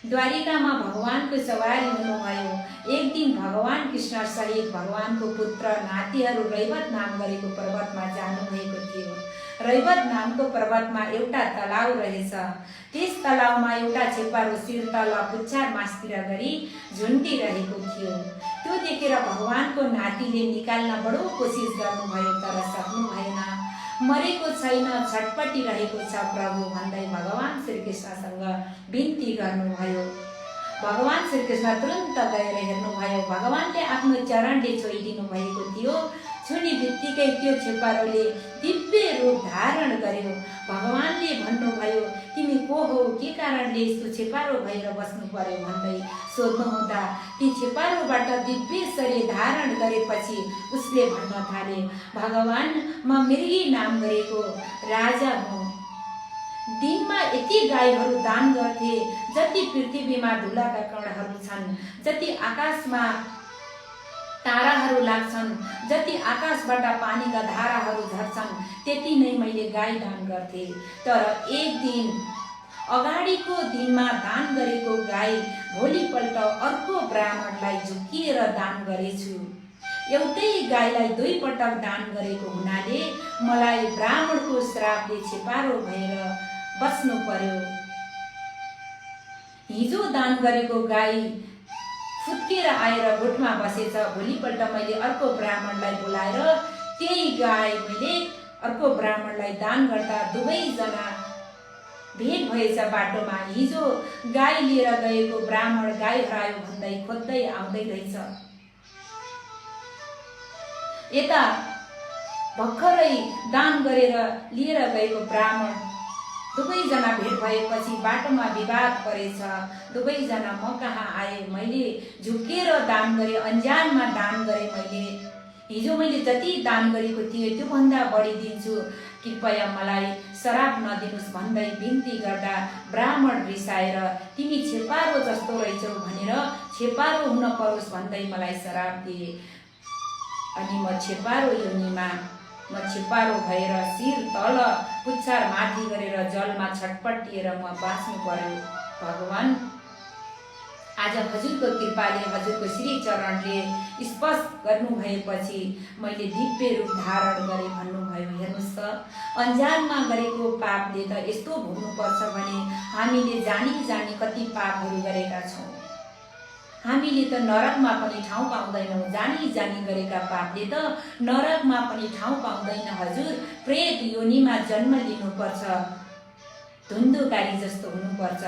द्वारिकामा भगवानको सवारी हुनुभयो। एक दिन भगवान कृष्ण सहित भगवानको पुत्र नातिहरू रैवत नाम गरेको पर्वतमा जानुभएको थियो। रैवत नामको पर्वतमा एउटा तलाउ रहेछ। त्यस तलाउमा एउटा छेपारो शिर तल पुच्छार मास्तिर गरी झुन्डिरहेको थियो। त्यो देखेर भगवानको नातिले निकाल्न बडो कोसिस गर्नुभयो, तर सक्नु भएन। मरेको छैन, छटपटिरहेको छ प्रभु भन्दै भगवान श्रीकृष्णसँग बिन्ती गर्नुभयो। भगवान श्रीकृष्ण तुरन्त गएर हेर्नुभयो। भगवानले आफ्नो चरणले छोइदिनु भएको थियो। छुने बित्तिकै त्यो छेपारोले दिव्य रूप धारण गर्यो। भगवानले भन्नुभयो, तिमी को हो, के कारणले यस्तो छेपारो भएर बस्नु पर्यो भन्दै सोध्नुहुँदा ती छेपारोबाट दिव्य शरीर धारण गरेपछि उसले भन्न थाले, भगवान म मृगी नाम गरेको राजा हुँ। दिनमा यति गाईहरू दान गर्थे जति पृथ्वीमा धुलाका कणहरू छन्, जति आकाशमा ताराहरू लाग्छन्, जति आकाशबाट पानीका धाराहरू झर्छन्, त्यति नै मैले गाई दान गर्थे। तर एक दिन अगाडिको दिनमा दान गरेको गाई भोलिपल्ट अर्को ब्राह्मणलाई झुक्किएर दान गरेछु। एउटै गाईलाई दुई पटक दान गरेको हुनाले मलाई ब्राह्मणको श्रापले छेपारो भएर बस्नु पर्यो। हिजो दान गरेको गाई फुत्केर आएर गोठमा बसेछ। भोलिपल्ट मैले अर्को ब्राह्मणलाई बोलाएर त्यही गाई मैले अर्को ब्राह्मणलाई दान गर्दा दुवैजना भेट भएछ बाटोमा। हिजो गाई लिएर गएको ब्राह्मण गाई हरायो भन्दै खोज्दै आउँदै रहेछ। यता भर्खरै दान गरेर लिएर गएको ब्राह्मण दुवैजना भेट भएपछि बाटोमा विवाद परेछ। दुवैजना म कहाँ आए, मैले झुकेर दान गरे, अन्जानमा दान गरे। हिजो मैले जति दान गरेको थिएँ त्योभन्दा बढी दिन्छु, कृपया मलाई श्राप नदिनुस् भन्दै बिन्ती गर्दा ब्राह्मण रिसाएर तिमी छेपारो जस्तो रहेछौ भनेर छेपारो हुन परोस् भन्दै मलाई श्राप दिए। अनि म छेपारो योनिमा छेपारो भएर शिर तल पुच्छार माथि गरेर जलमा छटपटिएर म बाँच्नु पर्यो। भगवान आज हजुरको कृपाले, हजुरको श्री चरणले स्पर्श गर्नु भएपछि मैले दिव्य रूप धारण गरेँ भन्नुभयो। हेर्नुहोस् त, अन्जानमा गरेको पापले त यस्तो भोग्नुपर्छ भने हामीले जानी जानी कति पापहरू गरेका छौँ। हामीले त नरकमा पनि ठाउँ पाउँदैनौँ। जानी जानी गरेका पापले त नरकमा पनि ठाउँ पाउँदैन। हजुर प्रेत योनिमा जन्म लिनुपर्छ, धुन्धुकारी जस्तो हुनुपर्छ।